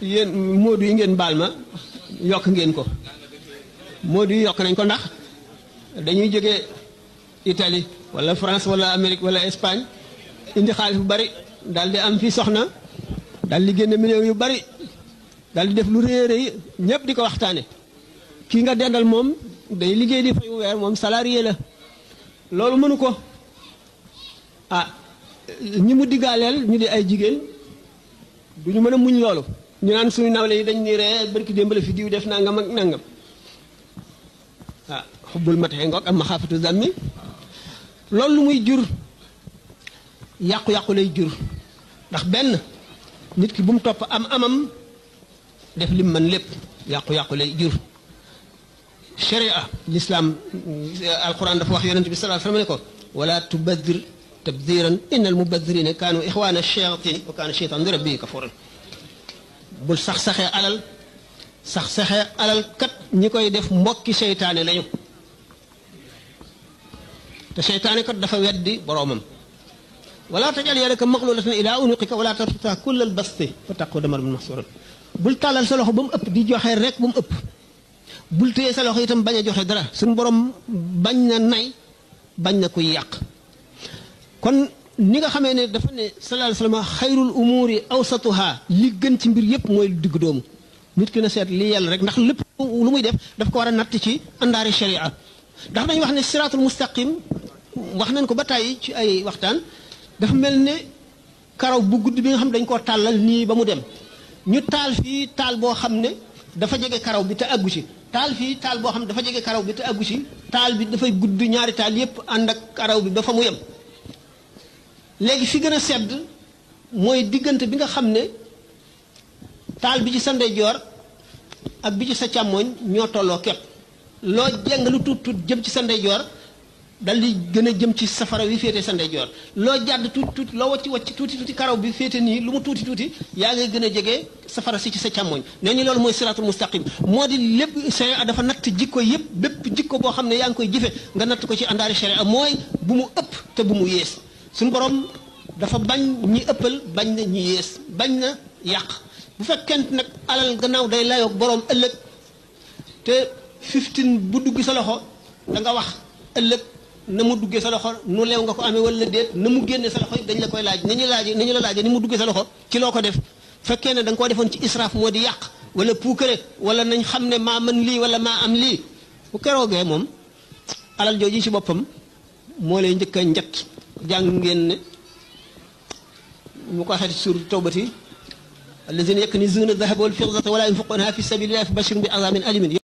yéen moodu yi ngeen baal ma yokk ngeen ko moodu yi yokk nañ ko ndax dañuy jóge Italie wala France wala Amérique wala Espagne indi xaalis bu bari daal di am fii soxna daal di génne millions yu bari daal di def lu rëy a rëy ñëpp di ko waxtaane kii nga dendal moom day liggéey di fayu weer moom salarié la loolu mënu ko ah ñi mu diggaaleel ñu di ay jigéen du ñu mën a muñ loolu ñu naan suñu nawle yi dañ ni ree barki démb la fi diw def nangam ak nangam ah xubbul matee ngoog am ma xaafatu zammi loolu lu muy jur yàqu-yàqu lay jur ndax benn nit ki bu mu topp am amam def lim man lépp yàqu-yàqu lay jur sharia l'islam alquran dafa wax yonent bi sallallahu alayhi wasallam ne ko wala tubadir tabdiran innal mubadirina kaanu ixwaana shayatin wa kaana shaytan li rabbihi kafuran bul sax-saxee alal kat ñi koy def mbokki seytaane lañu te seytaane kat dafa weddi boroomam wala tajal yadaka maxlulatan ila unuqika wala tabsutha kullal basti fa taquda mal'uunan mahsuuran bul tàllal sa loxo ba mu ëpp di joxe rek ba mu ëpp bul téye sa loxo itam bañ a joxe dara suñu borom bañ na nay bañ na kuy yàq kon ni nga xamee ne dafa ne sallallahu alayhi wasallam xayrul umuuri awsatuha li gën ci mbir yépp mooy lu digg doomu nit ki na seet li yàlla rek ndax lépp lu muy def daf ko war a natt ci àndaari sharia ndax dañu wax ne siraatul mustaqim wax nañ ko ba tàyyi ci ay waxtaan dafa mel ne karaw bu gudd bi nga xam dañ koo tàllal nii ba mu dem ñu taal fii taal boo xam ne dafa jege karaw bi te àggu ci taal fii taal boo xam ne dafa jege karaw bi te àggu ci taal bi dafay gudd ñaari taal yépp ànd ak karaw bi ba fa mu yem léegi fi gën a sedd mooy diggante bi nga xam ne taal bi ci sa ndeyjoor ak bi ci sa càmmooñ ñoo tolloo képp loo jeng lu tuut tuut jëm ci sa ndeyjoor dal di gën a jëm ci safara wi féete sa ndeyjoor loo jàdd tuuti loo wacc tuuti karaw bi féete nii lu mu tuuti yaa ngay gën a jege safara si ci sa càmmooñ nee ñu loolu mooy siraatul mustaqim moo di lépp sharia dafa natt jikko yépp bépp jikko boo xam ne yaa ngi koy jëfe nga natt ko ci àndaari sharia mooy bu mu ëpp te bu mu yées suñu borom dafa bañ ñi ëppal bañ na ñi yées bañ na yàq bu fekkent nag alal gannaaw day layoog borom ëllëg te 15 bu dugg sa loxo da nga wax ëllëg na mu duggee sa loxo nu leew nga ko amee wala déet na mu génne sa loxo dañ la koy laaj ni ñu la laajee ni mu duggee sa loxo ci loo ko def fekkee ne da nga koo defoon ci israaf moo di yàq wala puukare wala nañ xam ne maa mën lii wala maa am lii bu keroogee moom alal jooju ci boppam moo lay njëkk a njët jàng ngeen ne mu ko waxee ci suur tawbati allazina yaknizuna dhahaba wal fiddata wala yunfiqunaha fi sabilillahi fabashshirhum bi adhabin alimin